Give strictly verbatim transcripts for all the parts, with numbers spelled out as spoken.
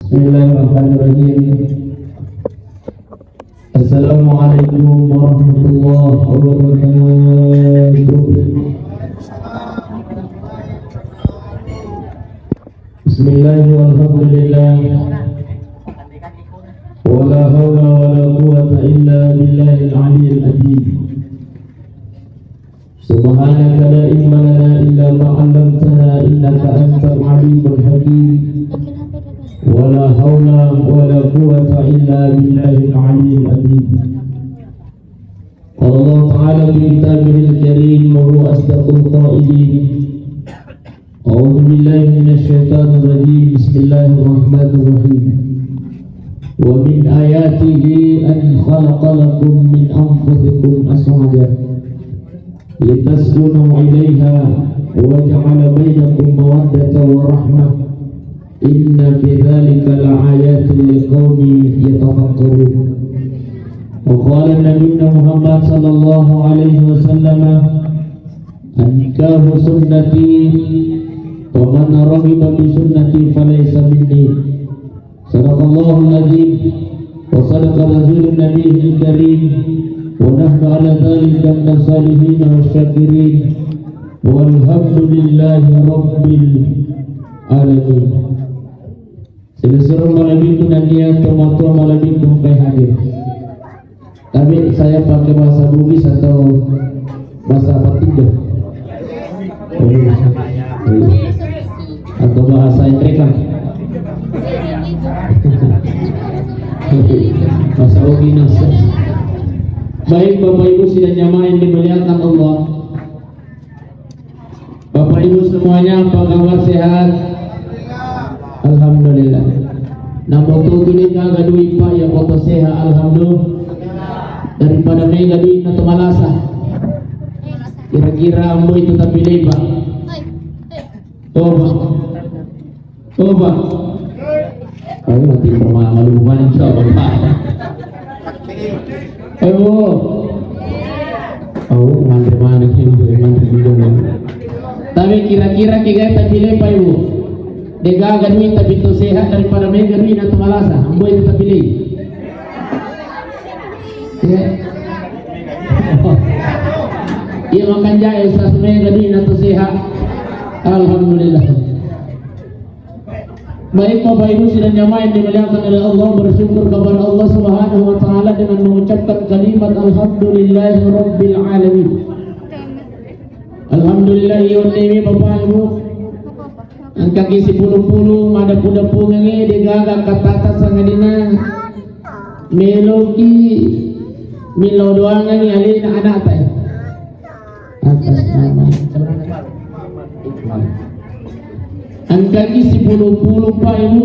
Bismillahirrahmanirrahim. Assalamualaikum warahmatullahi wabarakatuh. Bismillah walhamdulillah. Wala haula wala quwwata illa billahil aliyyil azim. Subhanaka la ilma lana illa ma 'allamtana innaka antal alimul hakim. Wala haula wala quwwata illa billahil aliyyil azim. Qala Allah Ta'ala fi kitabihil karim wa huwa asdaqul qailin. A'udzu billahi minasy syaithanir rajim. Bismillahirrahmanirrahim. Wa min ayatihi an khalaqa lakum min anfusikum azwajan litaskunu ilaiha wa ja'ala bainakum mawaddatan wa rahmah. Inna fi dzalika la ayatin liqaumin yatafakkarun. Wa qala Nabiyyuna Muhammad sallallahu alaihi wasallam, "An-nikahu sunnati, faman raghiba fi sunnati falaysa minni." Sadaqallahul azim, wa sadaqa rasulun nabiyil karim, wa nahnu ala dzalika minasy syahidin wasy syakirin, walhamdulillahi rabbil alamin. Silessureng malebbiku nennia tomatoa malebbiku engkae hadir. Tapi saya pakai bahasa Bugis atau bahasa apa tidak? Bugis. Iya. Atau bahasa Inggris kan? Bahasa Bugis. Baik, Bapak Ibu sidang jamaah yang dimuliakan Allah. Bapak Ibu semuanya, apa kabar, sehat? Alhamdulillah. Namoto tu de gaga dui, Pak, ya foto sehat, alhamdulillah. Daripada mega dui na to malasa. Kira-kira ambo itu tapi leba. Coba. Coba. Ayo, mati permama lu, mana bisa, Pak? Ayo. Oh, mantri mana sih, mantri juga. Tapi kira-kira kiga tapi lepa, Ibu? De gaga duit tapi to sehat daripada mega duit na to malasa. Ambo itu tapi le. Ya. Iya, makanja Ustaz, mega duit na to sehat. Alhamdulillah. Baik, Bapak Ibu sidang jamaah yang dimuliakan oleh Allah, bersyukur kepada Allah Subhanahu wa Ta'ala dengan mengucapkan kalimat Alhamdulillahirabbil alamin. Alhamdulillah, iya, Bapak Ibu. Engkaki sipulung-pulung, madeppu-deppungengngi, de gaga kattata sangadinna meloki millau doangengngi alena anakta. Atas nama Ikmal. Engkaki sipulung-pulung, Pak, Ibu,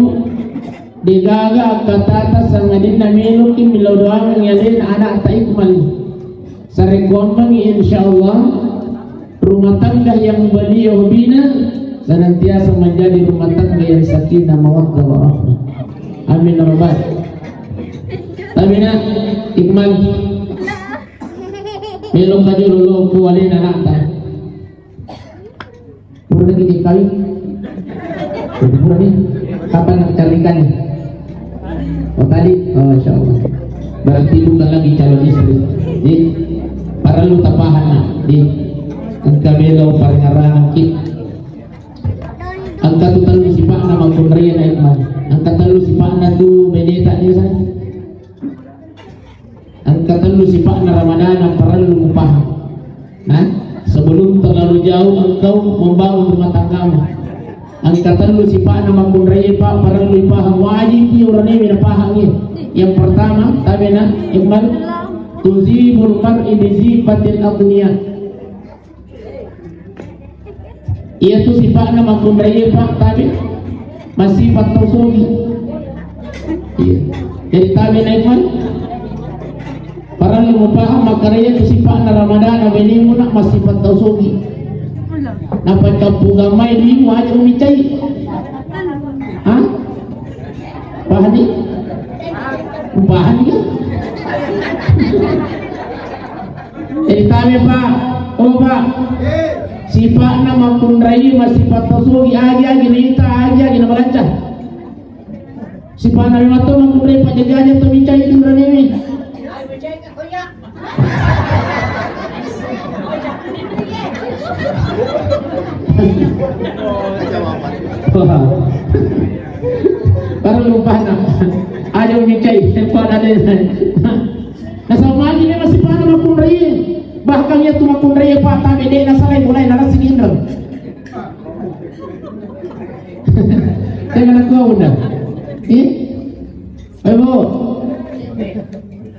de gaga kattata sangadinna meloki millau doangengngi alena anakta Ikmal. Sarekkuammengngi, insyaallah, rumah tangga yang beliau bina senantiasa menjadi rumah tangga yang sakinah, mawaddah, warahmah. Amin, ya rabbal. Tapi nak, Ikmal, melo kaju lolo ku alena anakta. Pura lagi dikawin. Udah pura nih. Kapan nak carikan? Oh, tadi? Oh, insya Allah. Berarti bukan lagi calon istri. Di, parellu tapahang, nak. Di, engka melo parengngerangki. Engka tu tellu sipa'na makkunraie, nak Ikmal. Engka tellu sipa'na tu beneta, dia, sayang. Engka tellu sipa'na Ramadana parellu mupahang. Nah, sebelum terlalu jauh engkau membangun rumah tanggamu. Engka tellu sipa'na makkunraie, Pak, parellu ipahang, wajib iya uranewe napahang iya. Yang pertama, tabena, Ikmal, tuzibul mar'i bi zifatil aghniya. Iyatu sipa'na makkunraie, Pak, tabe massipa tau sogi. Iya. Jadi tabe, nak Ikmal, parellu mupahang makkeda iyatu sipa'na Ramadana benemu, nak, massipa tau sogi. Nappa kappuga mai duimu aja umicai. Hah? Pahani? Pahani? Jadi tabe, Pak. Oh, Pak. Sipa'na makkunrai, massipa tau sogi, agi-agi naita, agi-agi nabalanca. Sipana memang to makkunrai pajajaja to micai tu raniwi. Baru lupa nak. Ayo micai, sipana deh. Nasaba magi memang sipana makkunrai. Bahkan iya tu makkunrai pa tabe de nasalai mulai nalasi ginreng. Tega nakua unda. Eh? Ayo.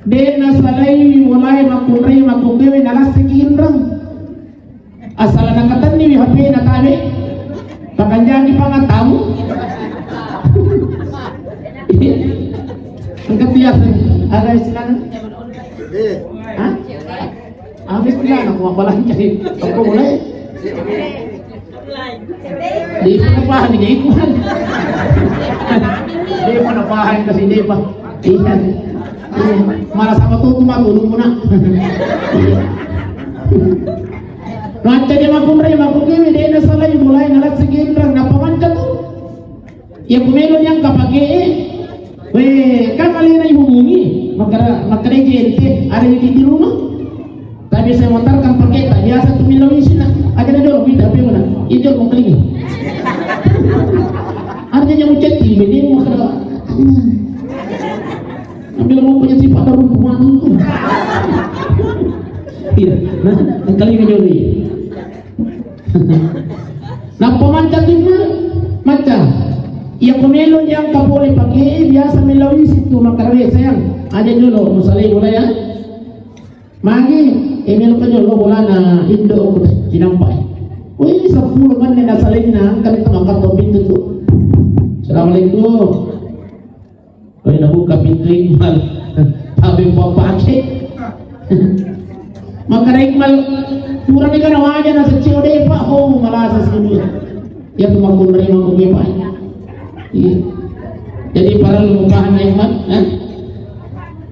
De nasalai mulai makkunrai makkunrai nalasi ginreng. Asal nakatenni wi H P na tabe. Pakanjaki pangattamu. Engka biasa ada istilah. Hah? Habis pula aku apa lagi? Apa mulai? Di mana paham ini Iqbal? Di mana paham ke sini, Pak? Iya. Iya. Malah sama tuh cuma dulu muna. Iya. Macca de makkunrai makkunrai de nasalai mulai nalasi ginreng nappa manca tu. Iya ku melo ni angka pake e. Weh, kan alena ihubungi, makkeda makkeda jente ada di rumah. Tapi saya mutarkan pakai tak biasa tu melo isina. Aja na jolo minta H P mana? Iya jolo mau kelingi. Artinya mau chat di ini makkeda. Ambil mau punya sifat daru pemanu tu. Iya, nah, kali ini jolo. Nappa manca tu ma, manca. Iya ko melo ni angka pole pake biasa melo isi tu makkeda sayang. Aja jolo musalai bola ya. Magi, eh, melo ka jolo bolana indo ko cinampai. Wih, sepuluh menit nasalai na angka tu mangkatto pintu tu. Assalamualaikum. Weh, nabuka pintu Iqbal. Tapi papake. Makkeda Iqbal, purani kana waja na seccio de pa, oh, malasa sini. Iya tu makkunrai makkunrai pa. Iya. Jadi parellu mupahang Iqbal, eh?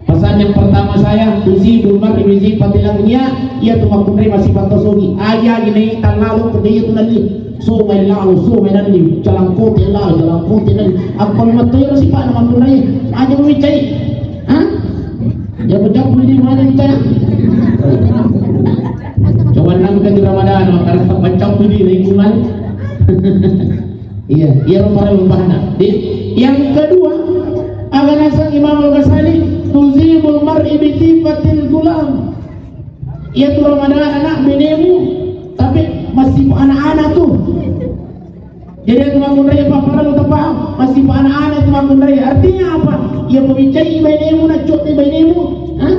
Pesan yang pertama saya, tuzibul mar'i bi sifatil aghnia, iya tu makkunrai masipat tosogi. Aja gini talalu ke dia tu nanti. Somai lalo, somai nanni, jalangkote lalo, jalangkote nanni. Apa memang toyo sipana makkunrai? Aja micai. Hah? Ya, pecah puli di mana micai? Coba nang ke di Ramadan, makan pecah puli di lingkungan. Iya, iya, rumah-rumah. Di, yang kedua, aga naseng Imam Al-Ghazali, tuzibul mar'i bi sifatil gulam. Iya tu Ramadan anak benemu, tapi masih anak-anak tu. Jadi itu makkunrai apa? Parellu tapahang, masih anak-anak itu makkunrai. Artinya apa? Iya pemicai bainemu, nacok di bainemu. Hah?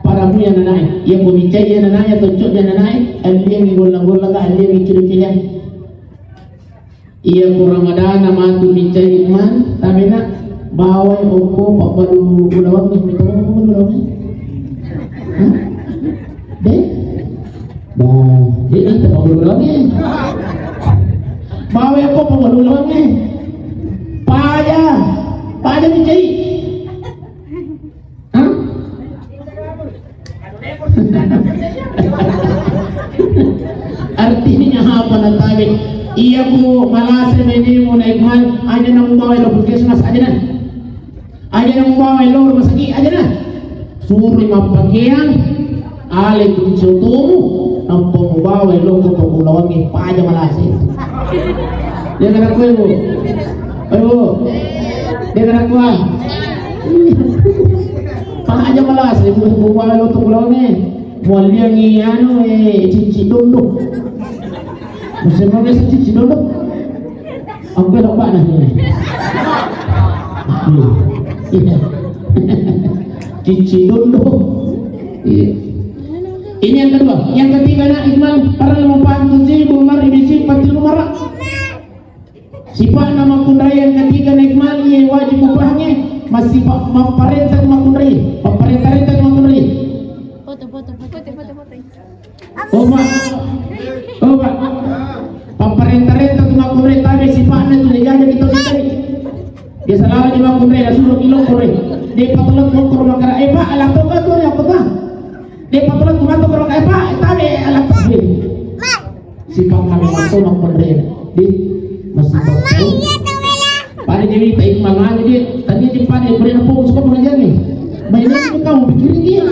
Paramu ya nanai. Iya pemicai ya nanai, tocok ya nanai. Alliangi golla-golla ka, alliangi cili-cilian. Iya ko Ramadana matu micai man, tabena bawai okko pabbalu ulawangnge, mita bawai pabbalu ulawangnge. Hah? De? Ba, de, ita pabbalu ulawangnge. Bawai okko pabbalu ulawangnge. Paja, paja micai. Hah? Artinya apa natabe? Iya ku malasa menemu naik mal, aja nang bawa lo puskesmas aja nah. Aja nang bawa lo rumah sakit aja nah. Suruh mappakeang, ale kunci otomu, nampa mubawa lo ke toko lawangi paja malasa. Dia kata kue bu, ayo, dia kata kue. Paja malasa, ibu, ibu, wala lo tu pulau ni. Mualliangi anu, eh, cici dondo. Musim mana sih cici dondo? Aku nak bana ni. Iya. Cici dondo. Iya. Ini yang kedua. Yang ketiga, nak Iqbal, parellu mupahang tuzibul mar'i bi sifatil umara. Sipa'na makkunrai yang ketiga, Naik Mali, yang wajib mupahangnge, masipa-, mapparenta tu makkunrai, mapparenta-renta tu makkunrai. Foto, foto, foto, foto, foto. Oh, Pak. Oh, Pak. Papparenta-renta tu makkunrai, tabe sipa'na tu, jaga kita cari. Dia salah di makkunrai, suruh kilo kore. Dia patelet mokor makara, eh, Pak, alat apa tu, apa tu? Dia patelet tu, apa tu, eh, Pak, tabe alat apa? Sipa'na memang to makkunrai. Di, masih. Pada jadi tai mangani dia. Kau pikirin dia.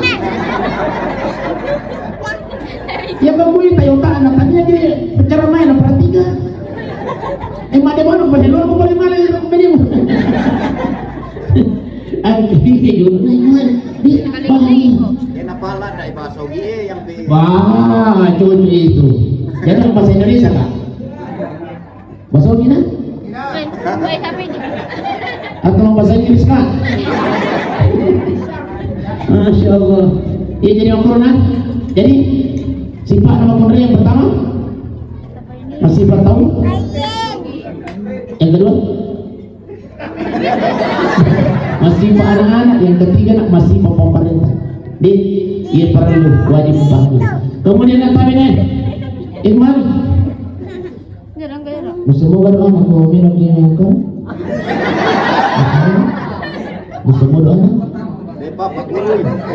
Ya kamu ini Toyota anak tadi aja bicara main perhatikan. Eh, mana mana berhello aku balik mana ya aku beri. Aku pikir juga main main di bahaya. Dia napala dari bahasa Ogi, eh, yang di Wah, cocok itu. Jangan bahasa Indonesia, Kak. Bahasa Cina? Atau bahasa Inggris, Kak? Masya Allah. Iya, jadi makorona. Jadi, sifat nama korona yang pertama, masih empat tahun. Yang kedua, masih anak-anak. Yang ketiga, nak masih pemerintah. Di, iya perlu wajib pahami. Kemudian, nak tahu ini, Iqbal. Musemoga doa na ko melo ki mangkang. Musemoga doa na.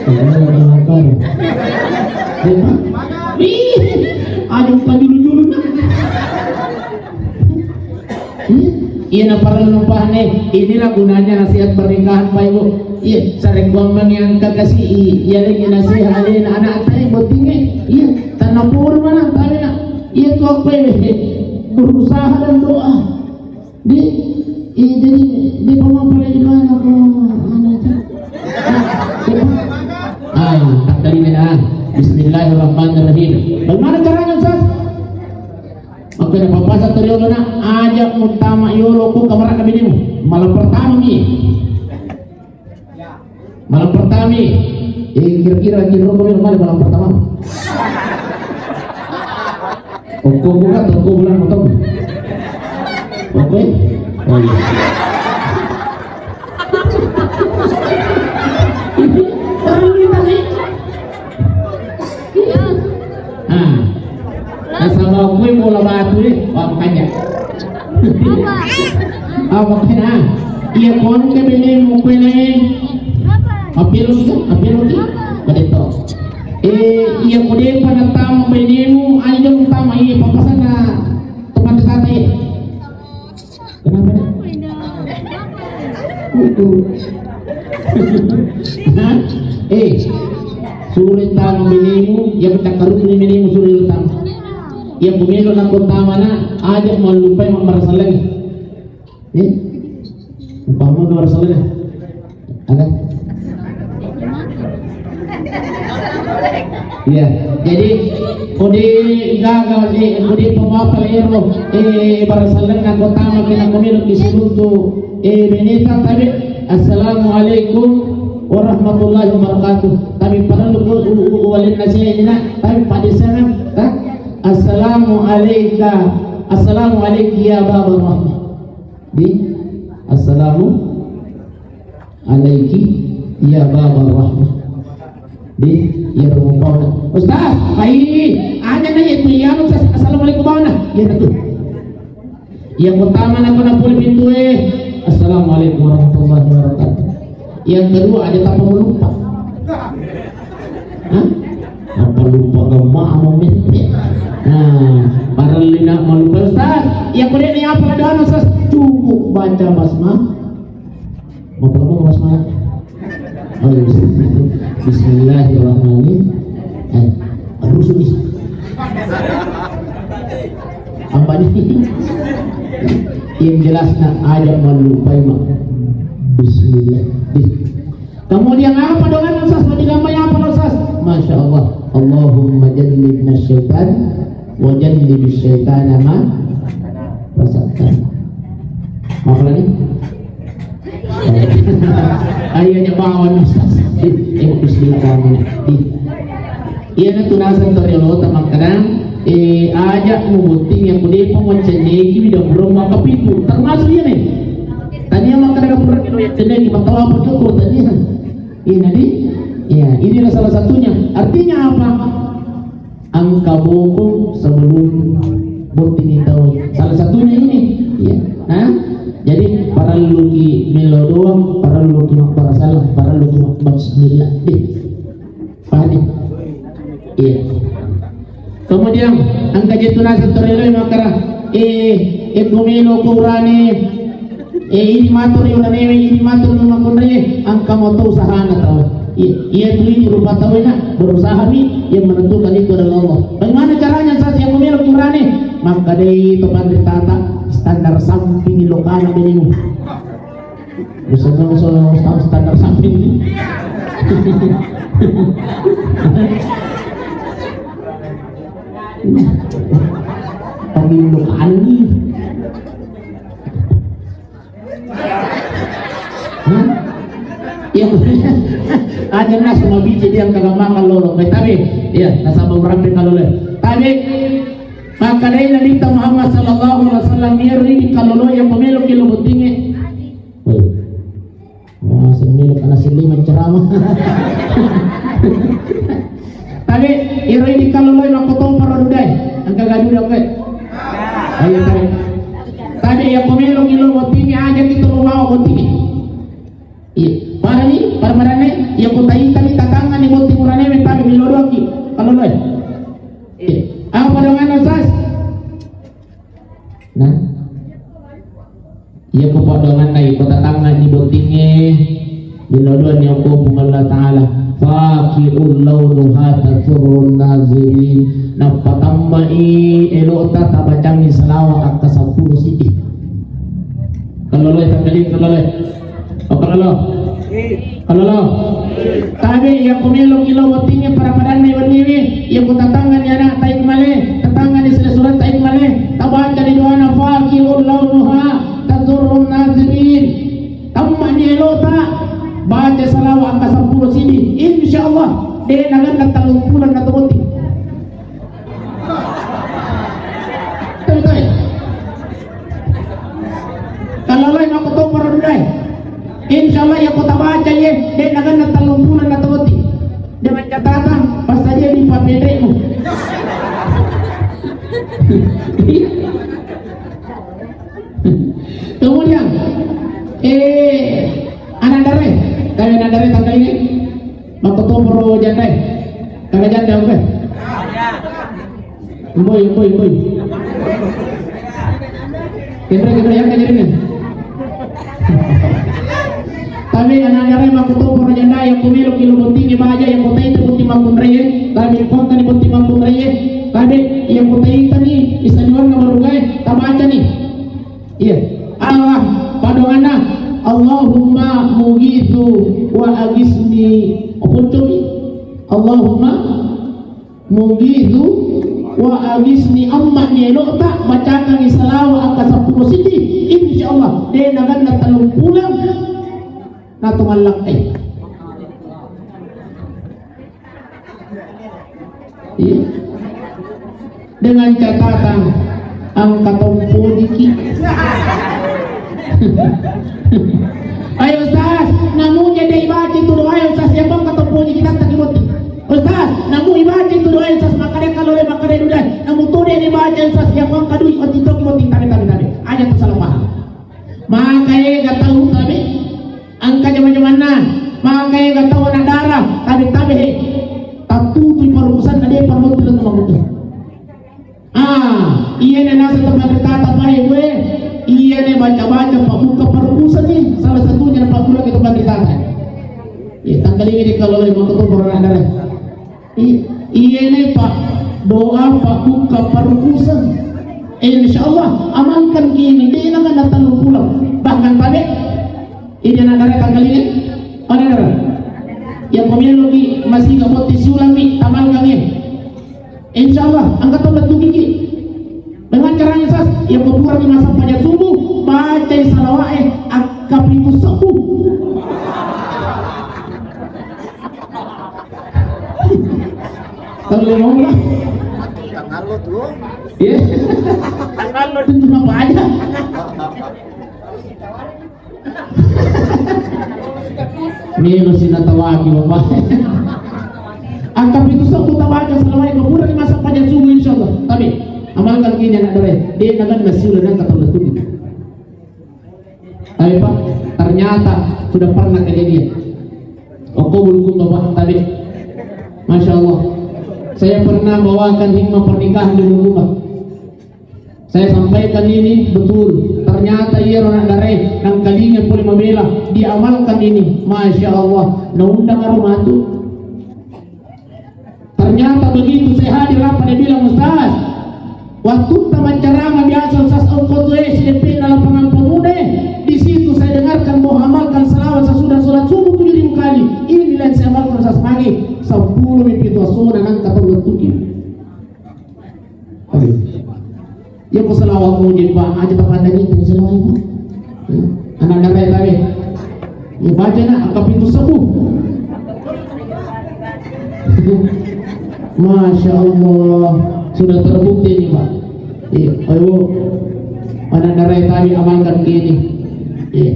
Musemoga doa na ko mangkang. Depa. Ih, aduh, pajulu-julu na. Iya, iya, na parellu pahane. Inilah gunanya nasihat pernikahan, Pak Ibu. Iya, sarekkuammengngi engka kasi, iya, lagi nasihat alena anak tadi bottingnge. Iya, tanah pur mana tadi nak. Iya, tu apa ya? Berusaha dan doa. Di, iya, jadi, di pemampara di mana ko anak itu? Ah, tak tadi nih, ah. Bismillahirrahmanirrahim. Bagaimana caranya, Ustaz? Oke, na papasa tu riolo na, aja muttama yolo ko kamar na binimu. Malam pertama mi. Malam pertama mi. Eh, kira-kira kira ko malam, malam pertama. Okko buka toko bulan motong. Oke. Oh iya. Orang kita nih. Ah. Nasaba kue bola batu e, wah, makanya. Ah, makanya. Iya, kon ke bene mu kue ne. Apelo ki, apelo ki. Pada to. Eh, iya, kode pada tamu bene mu, aja tamu, iya, papasana tempat wisata, iya. Kenapa, Nak? Hah? Eh, suro tama benemu, iya, takkarutuni benemu, suro tama. Iya, ku melo na ko tama na, aja mallupai mabbarasaleng. Eh? Umpama barasaleng. Ada? Iya, jadi kode gagal, eh, kode pemapal ero, eh, barasaleng na ko tama kena ko melo ki siruntu, eh, beneta tabe. Assalamualaikum warahmatullahi wabarakatuh. Tabe parellu ko u-, u-, u-, walenna saya ini nak, tabe pada sana, tak? Assalamualaikum. Assalamualaikum ya Baba Rahmat. Di, assalamu alaiki ya Baba Rahmah. Di, iya rupa. Ustaz, ai, aja na itu ya Ustaz. Assalamualaikum bana. Iya, betul. Yang pertama nak kena pulih pintu, eh. Assalamualaikum warahmatullahi wabarakatuh. Yang kedua, aja tak perlu lupa. Hah? Apa lupa gemma mau mete? Nah, parelli nak malupa Ustaz. Yang kode ni apa ada Ustaz? Cukup baca basmalah. Mau promo Mas Malik? Oh, iya, bisa. Bismillahirrahmanirrahim. Eh, rusuh nih. Apa nih? Yang jelas nak aja malupai mak. Bismillah. Di. Kemudian apa doa Ustaz? Mau digambar apa Ustaz? Masya Allah. Allahumma jannibna syaitan wa jannibis syaitana ma razaqtana. Apa lagi? Ayo nyabawan Ustaz. Eh, eh, bismillah kamu. Ih. Iya na tunasan toriolo ta makkada, eh, aja mubotting yang kudepa mancenneki widang burung maka pitu. Termasuk iya nih. Tania makkada pura kino ya cenneki matawa apa cukur tania. Iya nadi. Iya, inilah salah satunya. Artinya apa? Engka bokong sebelum botting itu. Salah satunya ini. Iya. Nah, jadi parellu ki melo doang, parellu ki mabbarasaleng, parellu ki mabbasmillah. Deh. Paham? Iya. Kemudian engka je tu naseng toreloi makkada, eh, eh, ko melo ko urane, eh, ini matur ri uranewe, ini matur ri makunre, engka moto usahana tau. Iya, iya tu ini rupa tau enak, berusaha mi yang menentukan itu adalah Allah. Bagaimana caranya saat yang memilih kurane? Maka dei itu panderitata standar samping lokana benimu. Misalnya so standar samping. Panggil lokana nih. Hah? Iya, aja nas mabiji dia kagak makan lolo. Baik, tabe. Iya, nasaba urampe kalau le. Tabe. Makkedai Nabitta Muhammad sallallahu alaihi wasallam, iya ri di kalolo yang pemelo kilo bottinge. Woi. Wah, semelo kana sili menceramah. Tabe, iro di kalolo yang aku tompar dudai. Angka gadu dong, eh. Ayo, tabe. Tabe, yang pemelo kilo bottinge aja kita mau bawa bottinge. Iya, parani, parmadanne, iya ku taitani tatangani botting urane, tabe milo doaki. Kalau loe. Iya. Apa dengan Ustaz? Nah. Iya ku padanganna, iya ku tatangani bottinge, milo doani okko Puang Allah Ta'ala. Faqi'ul launuha tasurrun nazirin. Nappa tammai elota tabacangi salawa akka seppulo siti. Kalau loe, tanggaling kalau loe. Oh, kalau lo. Kalau lo. Tabe, iya ku melo kilo bottinge pada-padanna wenniwi, iya ku tatangani anak taik male, tatangani sila surat taik male, tabaca di doana faqi'ul launuha tasurrun nazirin. Tammani elota baca salawa angka seppulo sidi. Insya Allah, de naganna tallung pulang na teboti. Betul, betul. Kalau lain aku tahu para dudai. Insya Allah ya kota baca ye, de naganna tallung pulang na teboti. Dengan catatan pas saja di papedemu. Kemudian, eh, anak dare, kayak anak dare tanggal ini. Makkotoparo jandai. Kaga janda, oke? Mboi, mboi, mboi. Kendra, kendra, yang kajarin. Tapi anak-anak makkotoparo jandai, yang pemilu kilo penting baja, yang kota itu penting makunrai. Tapi kota ini penting makunrai. Tapi yang kota itu nih, bisa jual nomor rugai, tak baca nih. Iya. Allah, padoanna, Allahumma mughithu wa aghisni. Apa itu? Allahumma mughithu wa aghisni. Amma nyelota bacakan salawa angka seppulo siti. Insya Allah, de naganna tallung pulang na to mallakkai. Iya. Dengan catatan angka tompo diki. Ayo Ustaz, namu jadi baca itu doa ya Ustaz, ya bang kata puji kita tak dibuat. Ustaz, namu ibaca itu doa ya Ustaz, maka dia kalau dia maka dia udah, namu tuh dia dibaca Ustaz, ya bang kadui otitok moting tabe tabe tabe. Aja tuh salah paham. Maka ya gak tahu tabe. Engka jama-jamanna, maka ega tau anak dara, tabe-tabe he. Tattutui parukusanna, de parellu ri laleng makkuttu. Ah, iyana naseng tempat tata pae gue, iyana baca-baca pabbuka parukusan ni, salah satunya na pabbulaki tempat tata. Ya, tangkalingi di kalau lagi makkuttu anak dara. I-, iyene, Pak, doa pabbuka parukusan. Insya Allah, amalkan kini, de naganna tallung pulang. Bahkan tabe, ini anak dara tangkalingi, anak dara. Yang pemilu ki masih gak mau tisu lami, tamalkan ya. Insya Allah, angkat tau lettu gigi. Dengan caranya sas, yang berkurang di masa pajak subuh, baca salawat, eh, angka pitu subuh. Kalau dia mau lah. Tanggal lo tuh. Iya. Tanggal lo tuh cuma apa aja. Melo si natawaki, Bapak. Angka pitu subuh tabaca salawat ke pura di masa pajak subuh, insya Allah. Tapi amalkan kini anak dara. De naganna sula dan kata lettu. Tapi Pak, ternyata sudah pernah kejadian. Okko buluku Bapak tadi. Masya Allah. Saya pernah bawakan hikmah pernikahan di rumah. Saya sampaikan ini betul. Ternyata iyaro anak darae nangkalinga pole mabela, diamalkan ini. Masya Allah, naundang aro matu. Ternyata begitu saya hadir apa dia bilang, "Ustaz, waktu kita menceramah biasa Ustaz, engkau tuh S D P na lapangan pemuda, di situ saya dengarkan bahwa amalkan selawat sesudah sholat subuh tujuh ribu kali. Inilah yang saya amalkan Ustaz." Magi sepuluh mimpi itu asona nangka terbentuk ini. Iya ko selawat muje, Pak, aja tapandangi itu selawat itu. Anak darae tabe. Ya baca nak, angka pitu sebbu. Masya Allah, sudah terbukti ini, Pak. Iya, ayo. Anak darae tabe amalkan ini. Iya.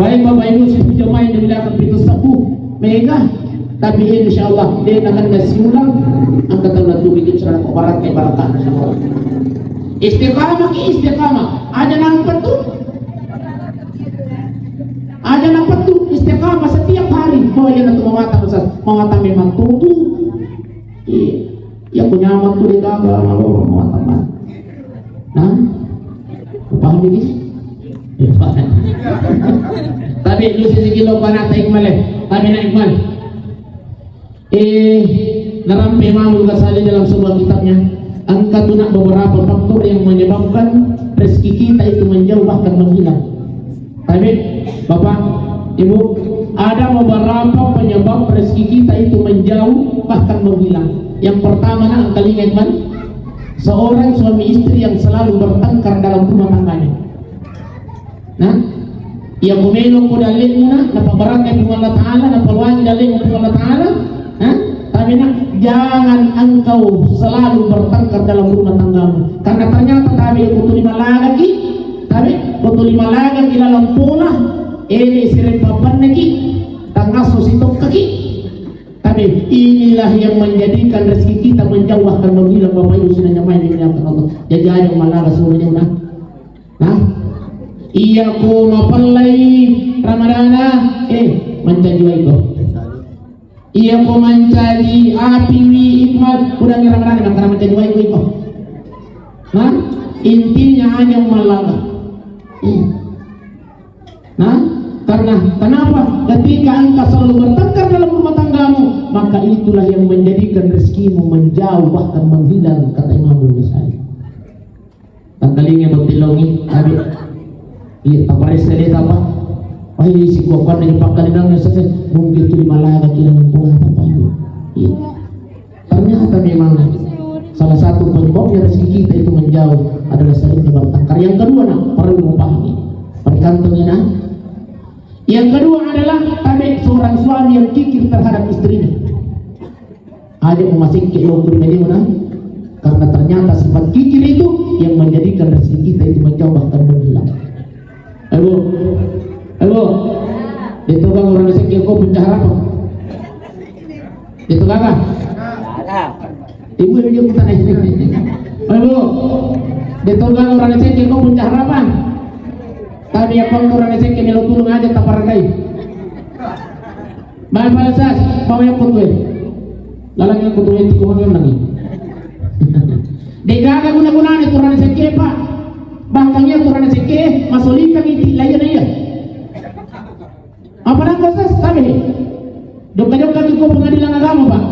Baik Bapak Ibu, situ jamaah yang dimuliakan pitu sebbu. Mega. Tapi insya Allah, dia akan nasiulang. Angka tau latu bikin serang barakah, barakah, insya Allah. Istiqamah ki istiqamah. Aja nampak tuh. Aja nampak tuh istiqamah setiap hari. Oh iya, nanti mawatang, Ustaz. Mawatang memang tuh. Iya. Ya, aku nyaman tuh di kagak, mau, mau apa, Mas? Nah, paham ini? Ya, paham. Tapi lu sisi kilo panata Iqbal, eh. Tapi nak Iqbal. Eh, narampe Imam Al-Ghazali dalam sebuah kitabnya, angka tuh nak beberapa faktor yang menyebabkan rezeki kita itu menjauh bahkan menghilang. Tapi, Bapak, Ibu, ada beberapa penyebab rezeki kita itu menjauh, bahkan menghilang. Yang pertama, nak, kalian ingat, seorang suami istri yang selalu bertengkar dalam rumah tangganya. Nah, iya ko melo ko dalle'mu, nak, napabarakkai Puang Allah Ta'ala, napaluangi dalle'mu Puang Allah Ta'ala, nah, tapi, nak, jangan engkau selalu bertengkar dalam rumah tanggamu. Karena ternyata tabe ko tuli malagaki, tabe ko tuli malagaki lalang pola, ele sireng pappannaki, tangasso sitokkaki. Tapi inilah yang menjadikan rezeki kita menjauh, bahkan menghilang, Bapak Ibu, sudah nyamai dengan Allah. Jadi aja malaga semuanya udah. Nah, iya ko mapellai Ramadana, eh, mancaji wae ko. Iya ko mancaji api wi Iqbal, udah Ramadana, maka mancaji wae ko. Nah, intinya aja malaga. Iya. Nah, karena kenapa? Ketika engkau selalu bertengkar dalam rumah tanggamu, maka itulah yang menjadikan rezekimu menjauh, bahkan menghilang, kata Imam Ghazali. Tangkalinga botting laongnge, tabe. Iya, taparessa de' tapa. Wah, iya, si kuakuanna di pakkalinang sese, mungkin tu di malaga kilang pula tapa. Iya. Ternyata memang salah satu penyebabnya rezeki kita itu menjauh adalah seringnya bertengkar. Yang kedua, nak, perlu dipahami. Perkantongi, nak. Yang kedua adalah tabe seorang suami yang kikir terhadap istrinya. Aja memasekke lo ku ri baliona, karena ternyata sifat kikir itu yang menjadikan rezeki kita itu menjauh bahkan menghilang. Ayo, ayo, itu kan orang sekke ko puncak harapan. Itu kakak. Ibu yang jemput tanah. Ayo, itu kan orang sekke ko puncak harapan. Tapi ya, orang sekke melo tulung aja taparakai. Bang Palsas, mau yang kutue. Lalang yang kutue itu kuhon yang lagi. Degaga guna-gunanya turun sekke, Pak. Bahkan ya turun sekke, masolika miti layan iya. Apa nak Palsas? Tapi jokka-jokka ke pengadilan agama, Pak.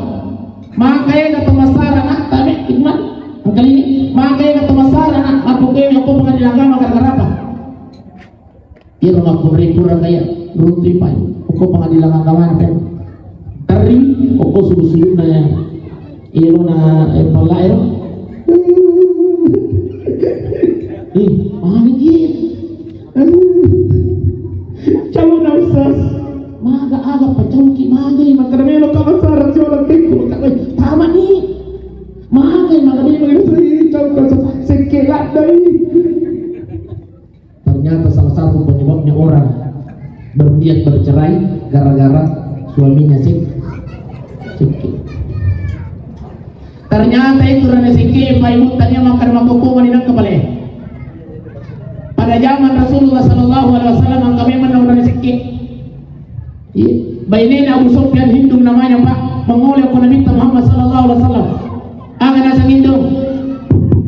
Makanya kata masalah nak, tapi Iqbal, kali ini, makanya kata masalah nak, aku ke pengadilan agama karena apa? Iyaro makkunrai pura kaya runtu'i pai, okko pengadilan agama na pai. Terri, okko sudut-sudutna ya. Iyaro na, eh, pella ero. Ih, magi ki. Calon Ustaz. Maga aga pacauki magai, makkada melo ka massarang sibawa tekku, makkada, "Weh, tamani." Magai, maga melo ka massarang, cau ka sekke laddai. Ternyata salah satu penyebabnya orang berniat bercerai gara-gara suaminya sek-, sekke. Ternyata itu rane sekke, Pak Ibu, tanya makan makokko mani nang kepale. Pada zaman Rasulullah sallallahu alaihi wasallam, angka memang orang rane sekke. Iya. Bainena Abu Sufyan Hindung namanya, Pak, mengoleh ke Nabi Muhammad sallallahu alaihi wasallam. Aga naseng Hindung.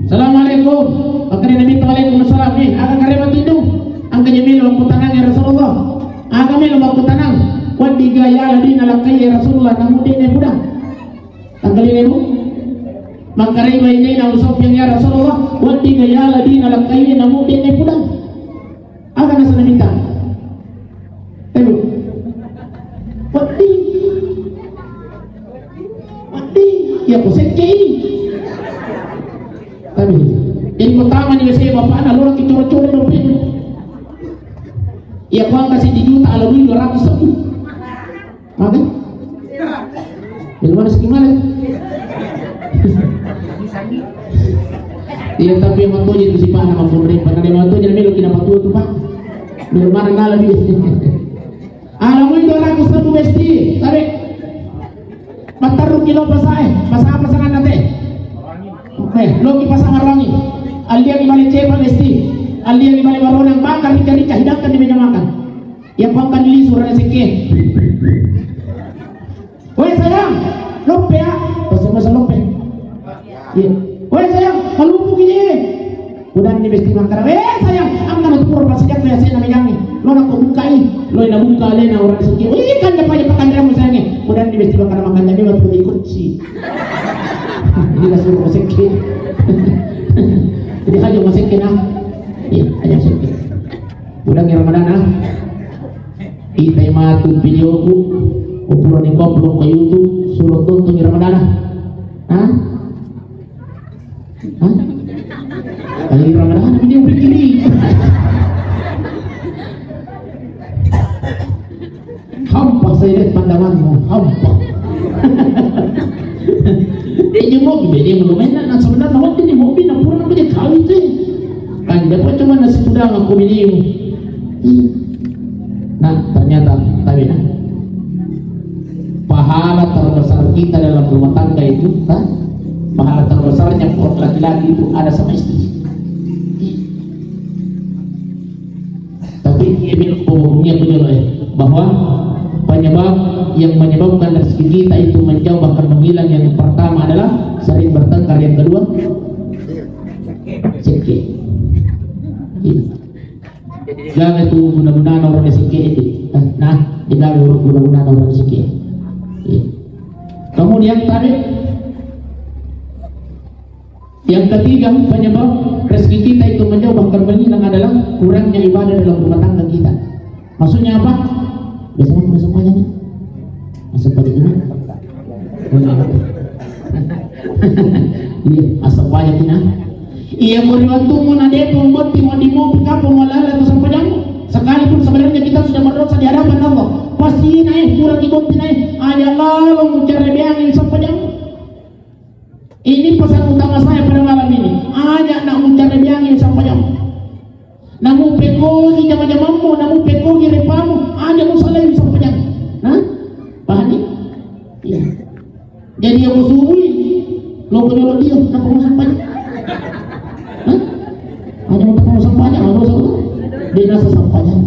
Assalamualaikum. Assalamualaikum. Makkeda Nabi, "Waalaikumsalam." Eh, aga karema tindu? Engka je melo makkutanang ya Rasulullah. Aga melo makkutanang? Wedding ga yala dina lakkai ya Rasulullah, namu dene pudang. Tanggalin ibu. Makkarai bainena usoppiang ya Rasulullah, wedding ga yala dina lakkai, namu dene pudang. Aga nasana minta? Ayo. Wedding. Wedding. Ya, ko sekkei. Tapi, jadi pertama ni biasanya bapakna, lo lagi coro-coro dompet. Ya, ko angka siji juta, ala dua ratus ribu. Maka? Dari mana sih gimana? Iya, tapi yang matoje itu si Pak nama Pondre, pernah dia matoje namanya Loki nama tua tuh, Pak. Dari mana nala dia? Alamu itu anakku satu besti, tabe. Matarru kilo pasae, pasang pasangan nate. Eh, loki pasang arangi. Alia di bale cepa besti. Alia di bale barona, bakar rika-rika, hidangkan di meja makan. Iya, pangkan lisu rada sekke. Woi sayang, loppe ya. Pesen-pesen loppe. Iya. Woi sayang, malupu ki ye. Udanni besti makkeda, "Eh sayang, angka na tu pura pasijak ya sena megangi. Lo na ko bukai." Lo na buka alena orang sekke. "Wih, kan dapat pakan ramu sayang." Udanni besti makkeda, "Makan dami waktu di kunci." Ini lah suruh sekke. Jadi aja masekke nah. Iya, aja sekke. Udah ke Ramadan ah. Itai matu videoku, upurani ko upload ke YouTube, suruh tonton di Ramadana. Hah? Hah? Kali Ramadana video begini. Hampa saya lihat pandanganmu, hampa. Dia mau gimana? Dia mau main, nah, sebenarnya waktu ini mau pindah pulang aja kawin tuh. Kan dapat cuma nasi udang aku video. Nah, ternyata, tapi nah, pahala terbesar kita dalam rumah tangga itu, kan? Pahala terbesarnya buat laki-laki itu ada sama istri. Tapi ini hukumnya begini, bahwa penyebab yang menyebabkan rezeki kita itu menjauh bahkan menghilang, yang pertama adalah sering bertengkar, yang kedua sekke. Iya. Jadi, degaga tu guna-gunana orang sekke itu. Nah, degaga guna-gunana orang sekke. Iya. Kemudian tadi, yang ketiga, penyebab rezeki kita itu menjauh bahkan menghilang adalah kurangnya ibadah dalam rumah tangga kita. Maksudnya apa? Biasa banget masuk banyak nih. Masuk banyak nih. Iya, asap banyak nih. Iya, mau riwattumu na depa mubatti, mau dimopi kapang, mau lala tu sampajang. Sekalipun sebenarnya kita sudah berdosa di hadapan Allah, pasti naik pura kibatti naik. Aja lalu mencari beangin sampajang. Ini pesan utama saya pada malam ini. Aja nak mencari beangin sampajang. Namu pekogi jama-jamammu, namu pekogi repamu, aja musalai sampajang. Nah, paham ni? Iya. Jadi yang musubui, lo kenal dia, kenapa mau sampajang? Hah? Aja mau sampajang, apa sampajang? Dia rasa sampajang.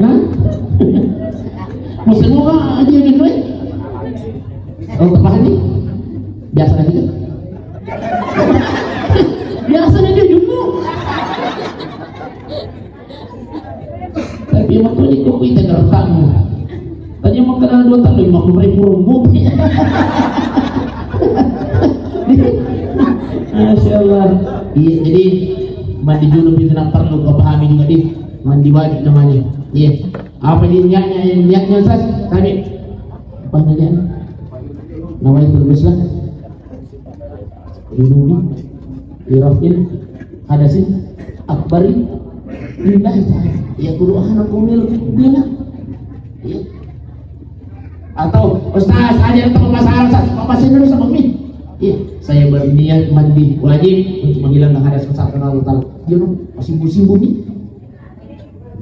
Hah? Muslim apa aja gitu, eh? Oh, paham ni? Biasa lagi kan? Biasa aja dulu. Tapi emang kau ikut kita gertamu. Tanya makan dua tahun lima puluh ribu rumput. Masya Allah. Iya, jadi mandi junub itu nak perlu kau pahami juga, di mandi wajib namanya. Iya. Apa dia niatnya? Niatnya sah. Tadi apa namanya? Nawaitul ghusla. Junubi, liraf'il hadasil akbari lillahi ta'ala. Ya, kudu ana kumil bina. Ya. Atau, "Ustaz, aja tau masalah, Ustaz. Apa sih dulu sama mi?" Ya, saya berniat mandi wajib untuk menghilangkan hadas besar karena Allah Ta'ala. Dia masih musim bumi.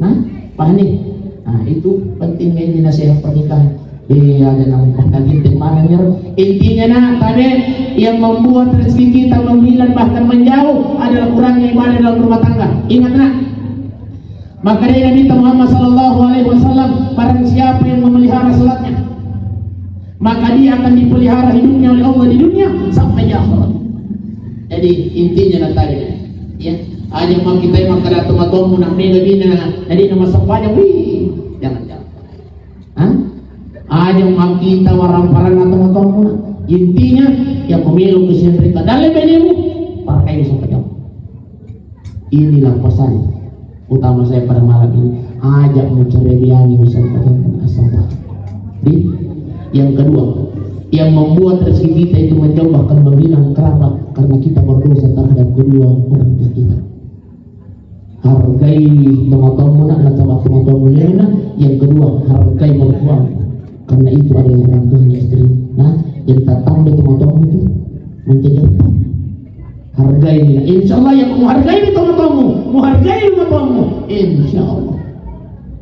Nah, paham ni? Nah, itu pentingnya ini nasihat pernikahan. Iya, ada nama pengkajian temanan ya. Intinya nak, tabe, yang membuat rezeki kita menghilang bahkan menjauh adalah kurangnya ibadah dalam rumah tangga. Ingat nak. Maka dari Nabi Muhammad sallallahu alaihi wasallam, barang siapa yang memelihara salatnya, Maka dia akan dipelihara hidupnya oleh Allah di dunia sampai di akhirat. Jadi intinya nanti, ya, aja mau kita makan atau matomu nak mega dina, jadi nama sempanya, wih, jangan, jangan. Hah? Aja makkita warang-parang atau matomu. Intinya, ya, pemilu ke sendiri. Dalam benemu, pakai bisa pegang. Inilah pesan utama saya pada malam ini. Ajak mucerebiani bisa pegang asal. Di, yang kedua, yang membuat rezeki kita itu menjauh bahkan menghilang. Kenapa? Karena kita berdosa terhadap kedua orang tua kita. Hargai tomatomu nak, nasaba tomatomu nak. Yang kedua, hargai mertuamu. Karena itu adalah orang tuanya istri. Nah, jadi tattambai tomatomu itu menjadi apa? Hargai dia. Insya Allah, ya, mau hargai tomatomu, mau hargai mertuamu. Insya Allah.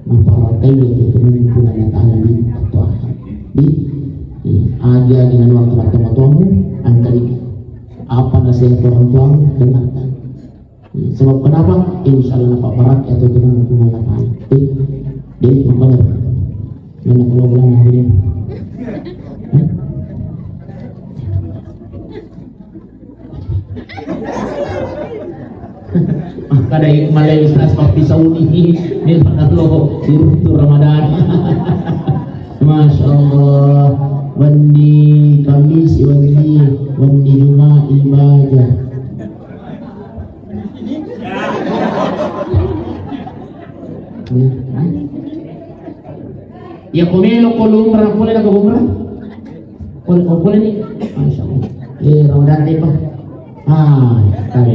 Maka hargai itu pemimpin Allah Ta'ala di waktu akhir. Di, di, aja dengan waktu tomatomu, angkat itu. Apa nasihat orang tuamu, dengarkan. Sebab kenapa? Insya Allah nampak barakka' itu dengan hukuman Allah Ta'ala. Eh, deh, makanya. Mana kalau ulang hari ini? Hah? Maka dari malai Ustaz Papi Sauni ini, ini pernah lo di waktu Ramadan. Masya Allah. Wenni Kamis, wenni, wenni Jumat ibadah. Ya, ko melo ko lumrah, pole na ko umrah? Pole, ko pole ni? Masya Allah. Eh, Ramadan ni, Pak. Ah, tabe.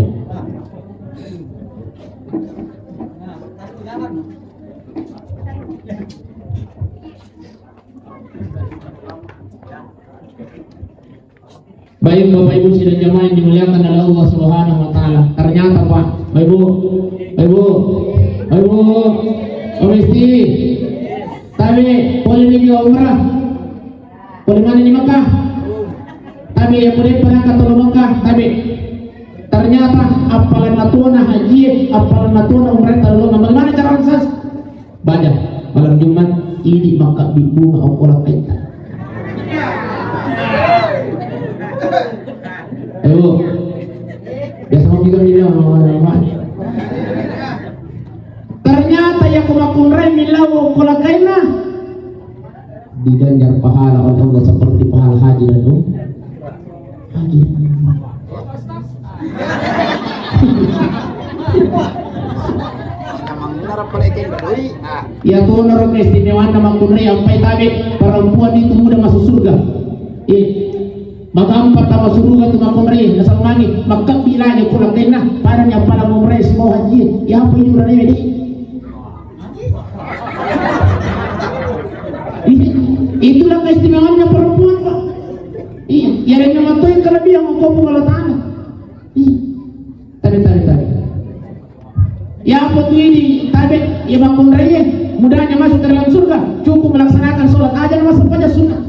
Baik, Bapak Ibu sidang jamaah yang dimuliakan oleh Allah Subhanahu wa Ta'ala. Ternyata, Pak, Bapak Ibu, Bapak Ibu, Bapak Ibu, Bapak Ibu, tabe, pole ni di umrah, pole mana di Mekah, tabe, ya, pole pernah ke Mekah, tabe. Ternyata appalanna tuona haji, appalanna tuona umrah, tabe, bagaimana cara sas? Baja, malam Jumat, idi makkabbi bunga okko lakkaita. Ayo. Biasa mau kita bilang, ternyata ya ko makkunrai millau okko lakkaina. Diganjar pahala oleh Allah seperti pahala haji dan um-, haji. Iya, to naro keistimewaanna makkunrai ampai tabe, perempuan itu mudah masuk surga. Eh, magampa tama surga tu makkunrai, nasaba magi, makkabbi lagi pulang kena, padanya pada umrah semua haji. Ya apa ini berani ini? Iya, itulah keistimewaannya perempuan, Pak. Iya, ya, yang nama tuh yang kelebihan hukum Allah Ta'ala. Iya. Tabe, tabe, tabe. Ya, apa tuh ini? Tabe, ya, makkunrai, mudahnya masuk ke dalam surga. Cukup melaksanakan sholat aja, masa saja sunnah.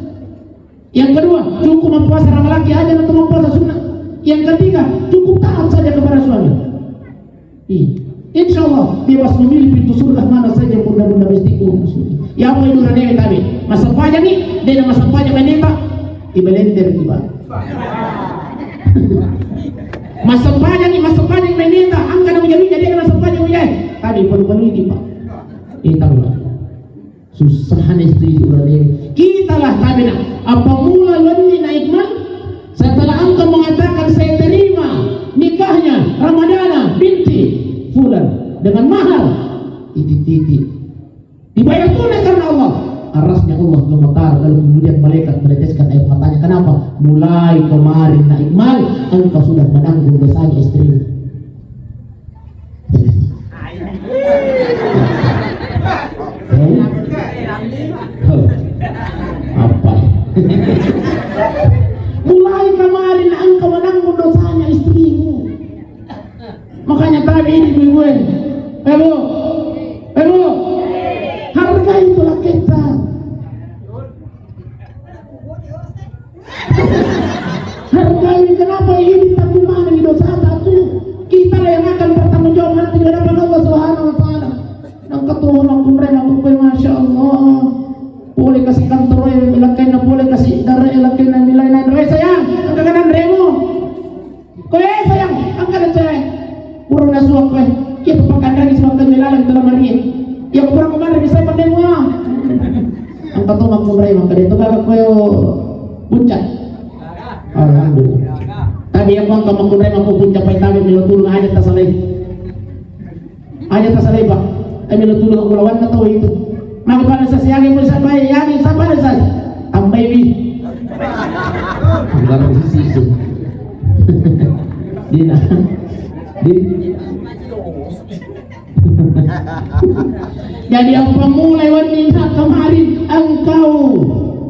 Yang kedua, cukup mempuasa Ramalaki aja atau mempuasa sunnah. Yang ketiga, cukup taat saja kepada suami. Iya. Insya Allah, bebas memilih pintu surga mana saja bunda-bunda bestiku. Ya, apa itu rane tabe? Masa pajang ni, dia masa pajang meneta, ibalender tiba. Masa pajang ni, masa pajang meneta, angka na menjadi, jadi masa pajang menjadi. Tabe perlu-perlu ini, Pak. Ini tahu, Pak. Susahnya istri itu berarti. Kitalah tabena. Apa mula wenni na Ikmal? Setelah engkau mengatakan saya terima nikahnya Ramadana binti Fulan dengan mahar titik-titik. Dibayar tunai karena Allah. Arasnya Allah gemetar, lalu kemudian malaikat meneteskan air matanya. Kenapa? Mulai kemarin na Ikmal, engkau sudah menanggung dosanya istrimu. Eh? Apa? Mulai kemarin engkau menanggung dosanya istrimu. Makanya tabe ini, ibu-ibu. Eh, Bu. Eh, Bu. Hargai itu laki kita. Hargai, kenapa ini tak mana di dosa satu? Kita yang akan bertanggung jawab nanti di hadapan Allah Subhanahu wa Ta'ala. Nang ketua makkunrai makkunrai, Masya Allah. Pole Kasi kantoro e, lakkainna pole kasi dare e, lakkainna milai na, "Re sayang, engka kan anremu?" "Koe sayang, engka na cai." Pura nasuak koe. Iya tu pakanreni suak koe melaleng tu lamari e. Iya pura ko manre bisa pandai mua. Engka to makkunrai maka de to gaga koe puncak. Alhamdulillah. Tapi iya ko engka makkunrai mako puncak pai tabe melo tulung aja tasalai. Aja tasalai, Pak. Tapi lo tulung aku lawan na tau itu. Maka pada sasiangi pun sampai, ya, ni, sampai ada saya. Tambai, wi. Baru sisi itu. Dina. Di. Jadi, apa mulai wanita kemarin engkau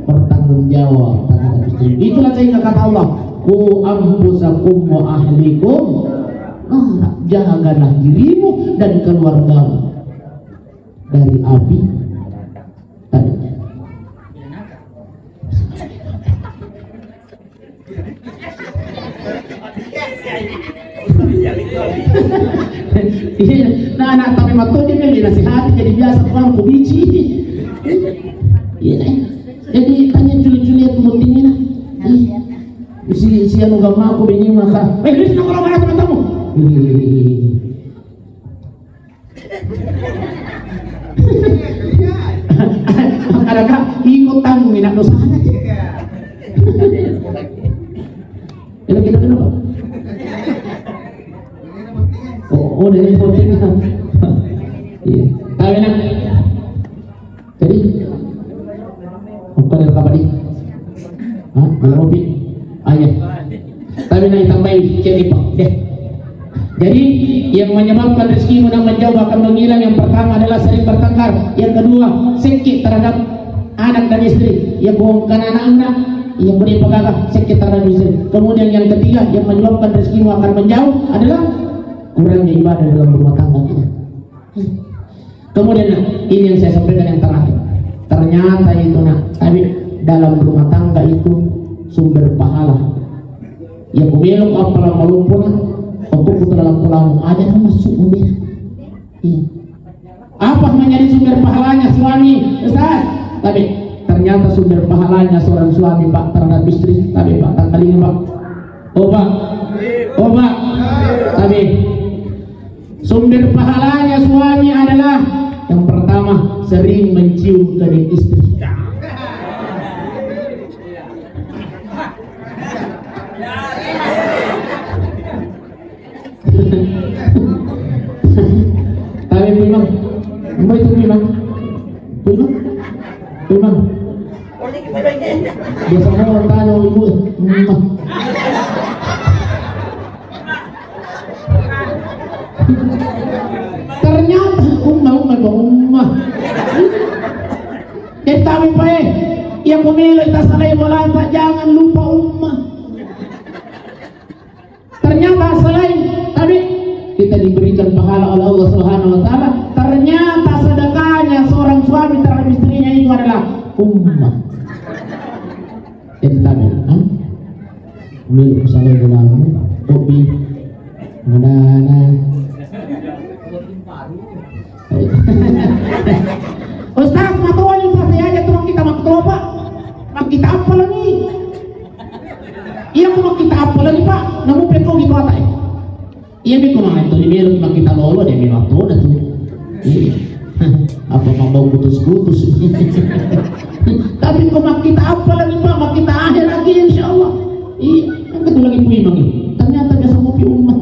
bertanggung jawab terhadap istri. Itulah sehingga kata Allah, "Ku anfusakum wa ahlikum." Nah, jagalah dirimu dan keluargamu dari api tadi. Iya, nah, anak tapi matto dia nih nasihati jadi biasa pulang ku bici. Iya, jadi tanya culi-culi itu pentingnya. Iya. Si, si anu gama aku bingung maka. Eh, ini kenapa lama teman-teman? Ada kak, ikut tanggung minat dosa aja. Ini kita kenapa? Oh, oh, dari voting. Iya. Tahu enak. Jadi, apa dari apa di? Hah? Belum kopi? Ah, iya. Tapi naik tambahin, cek, Pak. Deh. Jadi, yang menyebabkan rezekimu dan menjauh akan menghilang, yang pertama adalah sering bertengkar. Yang kedua, sekke terhadap anak dan istri. Yang bukan anak-anak, yang boleh pegawai, sekke terhadap istri. Kemudian yang ketiga, yang menyebabkan rezekimu akan menjauh adalah kurangnya ibadah dalam rumah tangga kita. Kemudian, nah, ini yang saya sampaikan yang terakhir. Ternyata itu, nah, tapi dalam rumah tangga itu sumber pahala. Ya, ku melo ko appalang malompo, nah, aku putra lampu-lampu aja kan masuk mobil. Iya. Apa menjadi sumber pahalanya suami, Ustaz? Tapi ternyata sumber pahalanya seorang suami, Pak, terhadap istri, tapi, Pak, tangkalinga, Pak. Oh, Pak. Oh, Pak. Tapi sumber pahalanya suami adalah yang pertama, sering mencium kening istri. Tapi memang, memang itu memang, memang, memang. Biasanya orang tanya ibu, memang. Ternyata umma, umma, umma. Jadi tahu, Pak, eh, yang memilih tasalai bola, Pak, jangan lupa umma. Ternyata selain tadi kita diberikan pahala oleh Allah Subhanahu wa Ta'ala, ternyata sedekahnya seorang suami terhadap istrinya itu adalah umma. Jadi tadi, ha? Milik misalnya gulamu, kopi, mana? Ustaz, matoa ni, Ustaz, saya aja tuh kita maktopa, kita apa lagi? Iya, aku makkita apa lagi, Pak? Namu peko gitu atai. Iya, mi ko mangatto ni melo makkita lolo de mi mattoda tu. Iya. Apa mabau kutus-kutus. Tapi ko makkita apa lagi, Pak? Makkita akhir lagi, insya Allah. Iya, kan ketu lagi puimang. Ternyata biasa kopi umma.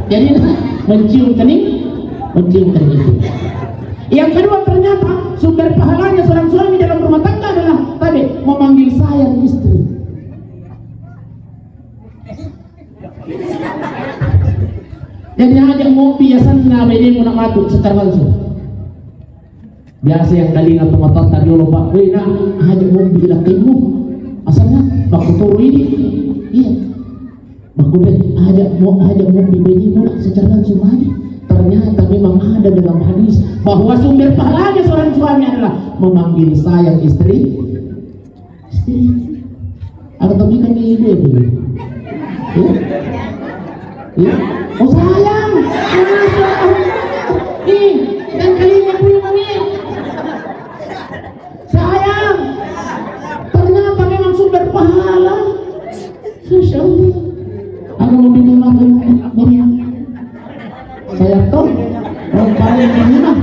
Jadi mencium kening, mencium kening itu. Yang kedua, ternyata sumber pahalanya seorang suami dalam rumah tangga adalah tadi memanggil sayang istri. Jadi aja mau biasanna bedemu nak matu secara langsung. Biasa yang kalinga tomatoatta riolo, Pak, "Weh, Nak, aja mobbi lakkaimmu. Asalna makkutoro ini." Iya. Makkutoro, aja mo-, aja mobbi bainemu, Nak, secara langsung aja. Ternyata memang ada dalam hadis bahwa sumber pahalanya seorang suami adalah memanggil sayang istri. Ada tapi kan ide itu. Ya? Ya? Oh, sayang. Masya Allah. Ih, dan kali Saya tuh, rompani ini mah.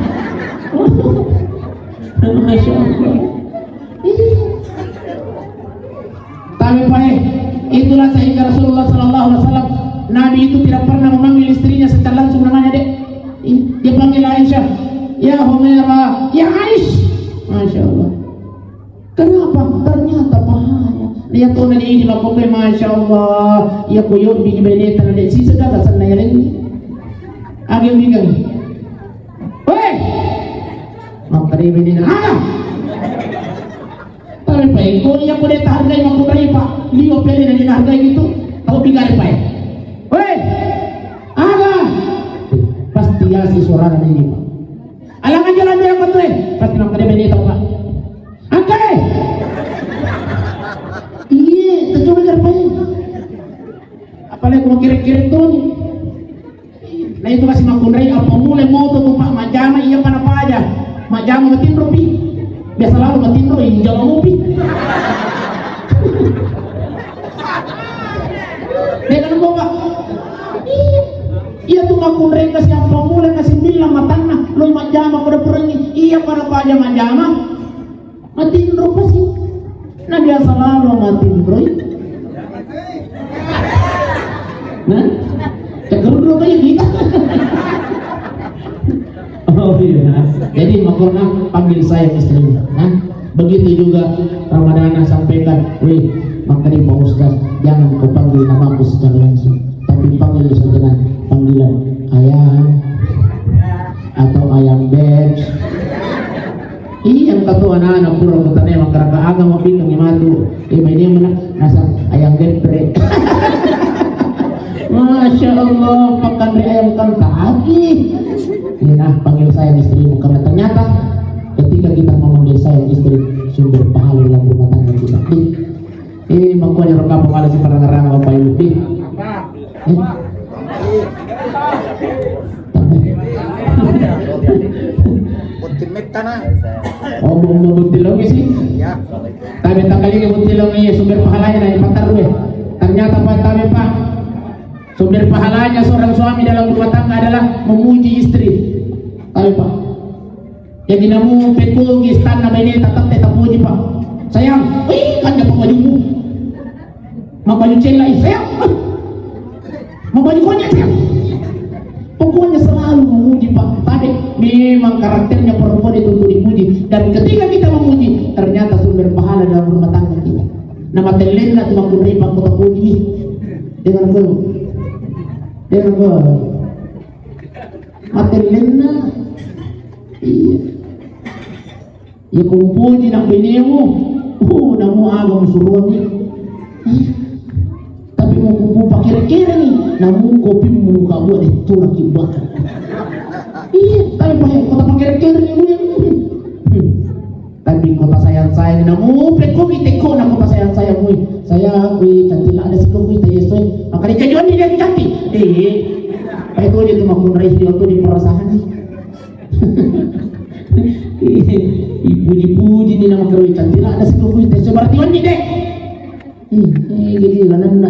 Masya Allah. Iya. Tapi, Pak, eh, itulah sehingga Rasulullah sallallahu alaihi wasallam, Nabi itu tidak pernah memanggil istrinya secara langsung namanya, Dek. Ih, dia panggil Aisyah, "Ya Humaira, ya Aish." Masya Allah. Kenapa? Ternyata bahaya. Lihat tuh nanti ini makope, Masya Allah. Ya koyo bini bene tana de sisa gaga sana ya lagi. Agi bilang, "Weh, makkeda bene na." Tapi, Pak, ko iya ko de tahargai makkunrai, Pak. Lio pele na dihargai gitu. Tau bigari, Pak. Weh, aga? Pasti ya si suara ini, Pak. Alang aja lah dia, Pak, tuh, eh. Pasti makkeda bene tau, Pak. Angka, eh. Iya, tercoba, Pak. Apalagi mau kira-kira tuh. Nah, itu kasi makkunrai, apa mulai moto tu, Pak, majjama iya pada paja. Majjama matinro pi. Biasa lalu matinro, iya jama mupi. Dia kan kok, Pak. Iya. Iya tu makkunrai kasi apa mulai kasi bilang matanna, lo majjama pada perangi. Iya pada paja majjama. Matinro pasi. Nah, biasa lalo matinroi. Nah, cakar dulu kayak gitu. Oh iya. Jadi, makanya panggil saya istrinya. Nah, begitu juga Ramadana sampaikan, "Weh, makanya Pak Ustaz, jangan kau panggil namaku secara langsung, tapi panggil saja dengan panggilan ayah atau ayang beb." Iya, engka tu anak-anak pura kutane makaraka aga mabingung matu. Eh, mainnya mana? Nasa ayam geprek. Masya Allah, pakan ri ayam kan tadi. Ini nah, panggil saya istrimu, karena ternyata ketika kita memanggil saya istri, sumber pahala dalam rumah tangga kita. Eh, makkuwajaro kapang ala siparangarang Bapak Ibu. Eh. Botting mettana. Oh, mau, mau botting lagi sih? Ya. Tapi tak kali ini botting lagi ya, sumber pahalanya dari patar gue. Ternyata Pak, tapi Pak, sumber pahalanya seorang suami dalam rumah tangga adalah memuji istri. Tapi Pak, jadi namu pekko istanna baine tatap tetap puji, Pak. Sayang, wih, kan dapat bajumu. Mabaju cella, ih, sayang. Mabaju konyol, sayang. Pokoknya selalu memuji, Pak. Tapi memang karakternya perempuan itu untuk dipuji. Dan ketika kita memuji, ternyata sumber pahala dalam rumah tangga kita. Nama telenna tu makkunrai, Pak, kota puji. Dengan kau. Dengan kau. Matellenna. Iya. Ya kumpuji nak benemu. Uh, namu aga musuruanni. Tapi mau kupu pakere-kere ni. Namu kopi muka buat itu lagi bakar. Iya, tapi pakai kota pakere-kere ni. Hmm. Tapi kota sayang-sayang, namu pekko mi teko na kota sayang-sayang mui. Sayang, kui cantik lah ada siko kui tanya soy. Maka dia kajuan dia cantik. Eh, apa itu dia tu makkunrai dia tu di perasaan ni. Ipuji-puji ni nama keroi cantik lah ada siko kui tanya soy. Berarti wani deh. Hmm, eh, jadi lah nana.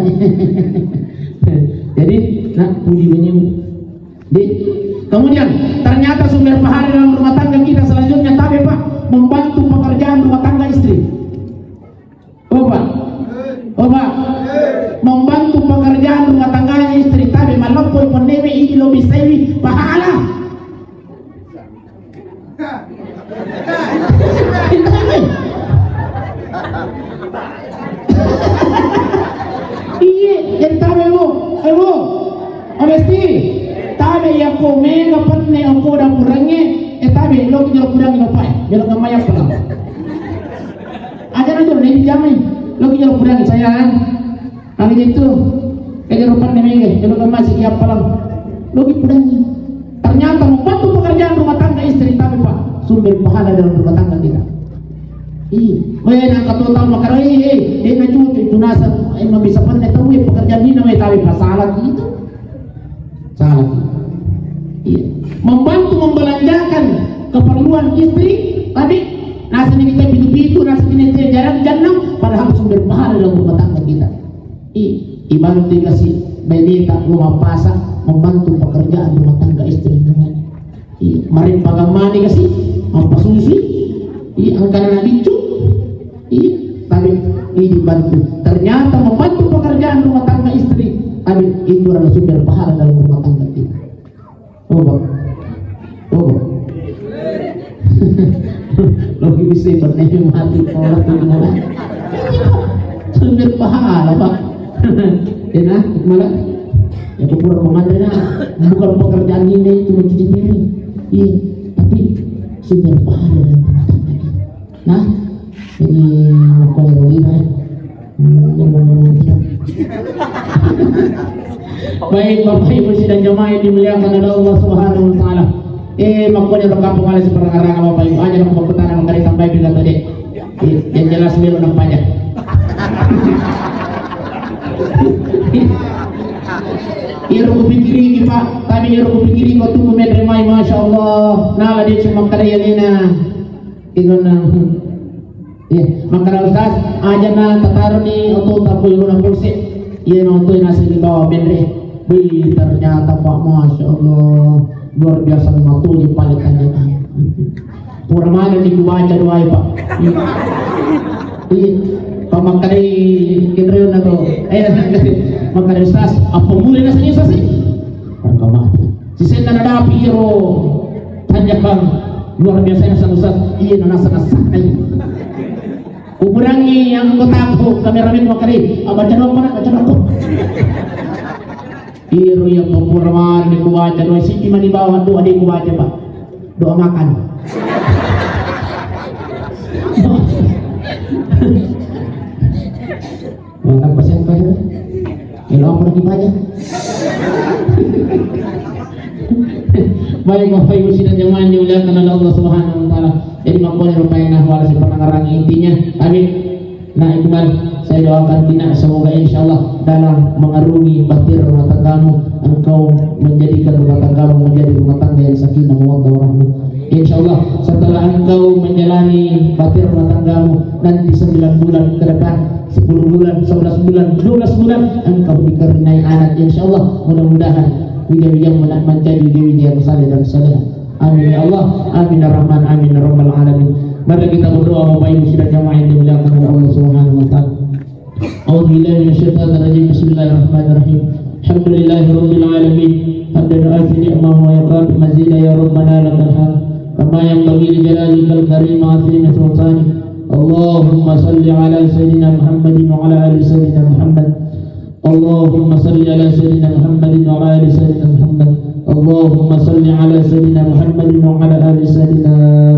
Jadi nak puji banyak. Di, kemudian, ternyata sumber pahala dalam rumah tangga kita selanjutnya, tabe, Pak, membantu pekerjaan rumah tangga istri. Oh, Pak. Oh, Pak. Membantu pekerjaan rumah tangganya istri, tabe, maleppo ponneme idi lo bisaiwi pahala. Iya, jadi tabe, Bu. Eh, Bu. Abesti. Tabe, ya, ko mega penne, ko da purangnge. Eh, tabe, lo ki jolo purangnge, Bapak. Jolo kamaya pala. Aja na jolo, ini jamai. Lo ki jolo purangnge, sayang. Hari itu, kayak rupa nih, Mege, kalau kan masih ya palang. Lo dipedangi. Ternyata membantu pekerjaan rumah tangga istri, tapi, Pak, sumber pahala dalam rumah tangga kita. Iya, weh, nang kata tahu makarai, eh, dia na cucu itu nasa, eh, mau bisa pernah tahu ya pekerjaan ini namanya tahu, Pak, salah gitu. Salah. Iya. Membantu membelanjakan keperluan istri, tapi nasa ini kita pitu-pitu, nasa ini kita jarang jannang, padahal sumber pahala dalam rumah tangga kita. Iya. Ibarat dikasih baineta rumah pasang, membantu pekerjaan rumah tangga istri. Marempang mani kasi, mappasusi, iya, angkana na biccu, iya, tapi ini dibantu. Ternyata membantu pekerjaan rumah tangga istri, tapi itu adalah sumber pahala dalam rumah tangga kita. Oh, Bang. Oh, Bang. Lo bisa pernah mati, oh, sumber pahala, Pak. Enak, malah. Ya, pura pemandangan. Bukan pekerjaan ini, cuma cuci piring. Iya, tapi sumber pahala yang penting. Nah, jadi, kalau ini, nah, hmm, ngomong-ngomong, baik, Bapak Ibu sidang jamaah yang dimuliakan oleh Allah Subhanahu wa Ta'ala. Eh, makanya rekam pengalas seperang arang Bapak Ibu aja, aku berkutana mengenai tambahin juga tadi. Iya, yang jelas melo nampanya. Iyaro kupikiri, Pak, tadi iyaro kupikiri ko tu menre mai, Masya Allah. Nala dia cuma kada ya nena. Igona. Iya, makkada Ustaz, aja na tataroni oto tapu igona pulse. Iya, no oto nasi di bawah menre. Wih, ternyata, Pak, Masya Allah, luar biasa, matu di paling tanya. Pura mana ni kubaca doai, Pak. Iya. Pak, makkadai kenreo na to. Eh, makkadai Ustaz, apa mulai nasanya Ustaz sih? Pertama. Sisenna nadapi iro tanjakang luar biasa nasang Ustaz. Iya, nasang Ustaz. Kuburangi yang anggotaku, kameramen makkadai, ah, baca doa, Pak, baca doa. Iro yang pura mani kubaca doa, siti mani bawah doa dia kubaca, Pak. Doa makan. Makan pasang kaya. Ilo apa lagi banyak? Baik, Bapak Ibu sidang jamaah yang dimuliakan oleh Allah Subhanahu wa Ta'ala. Jadi, makanya rupanya wala si pendengaran intinya. Amin. Nah, Iqbal, saya doakan Tina, semoga insya Allah dalam mengarungi bahtera rumah tanggamu, engkau menjadikan rumah tanggamu menjadi rumah tangga yang sakinah mawaddah warahmah. Insya Allah, setelah engkau menjalani bahtera rumah tanggamu nanti sembilan bulan ke depan, sepuluh bulan, sebelas bulan, dua belas bulan, engkau dikaruniai anak. Insya Allah, mudah-mudahan wija-wijamu menjadi wija-wija yang saleh dan salehah. Amin ya Allah, amin ya Rahman, amin ya Rabbal Alamin. Mari kita berdoa, Bapak Ibu sidang jamaah yang dimuliakan oleh Allah Subhanahu wa Ta'ala. أعوذ بالله من الشيطان الرجيم. بسم الله الرحمن الرحيم. الحمد لله رب العالمين. حمدا يوافي نعمه ويكافئ مزيده. يا ربنا لك الحمد كما ينبغي لجلالك الكريم وعظيم سلطانك. اللهم صل على سيدنا محمد وعلى آل سيدنا محمد. اللهم صل على سيدنا محمد وعلى آل سيدنا محمد. اللهم صل على سيدنا محمد وعلى آل سيدنا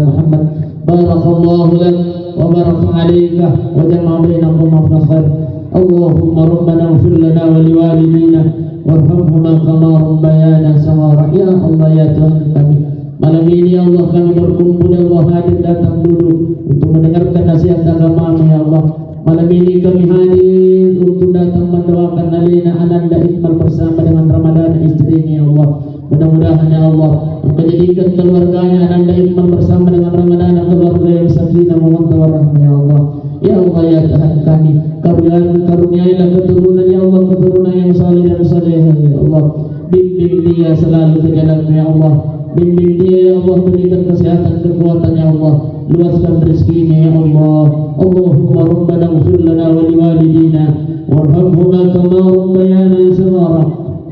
محمد. بارك الله لك وبارك عليك وجمع بينكما في خير. اللهم ربنا اغفر لنا ولوالدينا وارحمهما كما ربيانا صغارا. Ya Allah, ya Tuhan kami, malam ini, ya Allah, kami berkumpul, ya Allah, hadir datang dulu untuk mendengarkan nasihat agamamu, ya Allah. Malam ini kami hadir untuk datang mendoakan alena Ananda Iqbal bersama dengan Ramadana, istrinya, ya Allah. Mudah-mudahan, ya Allah, Engkau jadikan keluarganya Ananda Iqbal bersama dengan Ramadana keluarga yang sakinah mawaddah warahmah, ya Allah. Ya Allah, ya Tuhan kami, karuniai-, karuniailah keturunan, ya Allah, keturunan yang saleh dan salehah, ya Allah. Bimbing dia selalu ke jalanmu, ya Allah. Bimbing dia, ya Allah, berikan kesehatan, kekuatan, ya Allah. Luaskan rezekinya, ya Allah. Allahumma rabbana ighfir lana wa liwalidina warhamhuma kama rabbayana shighara.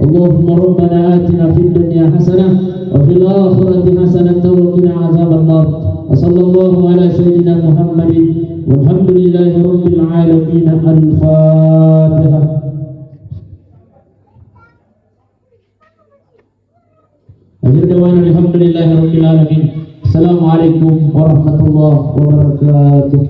Allahumma rabbana atina fid dunya hasanah wa fil akhirati hasanatan wa qina adzabannar. Wa sallallahu ala sayyidina Muhammadin walhamdulillahi rabbil alamin. Al-Fatihah. Akhir da'wana alhamdulillahi rabbil alamin. Assalamualaikum warahmatullahi wabarakatuh.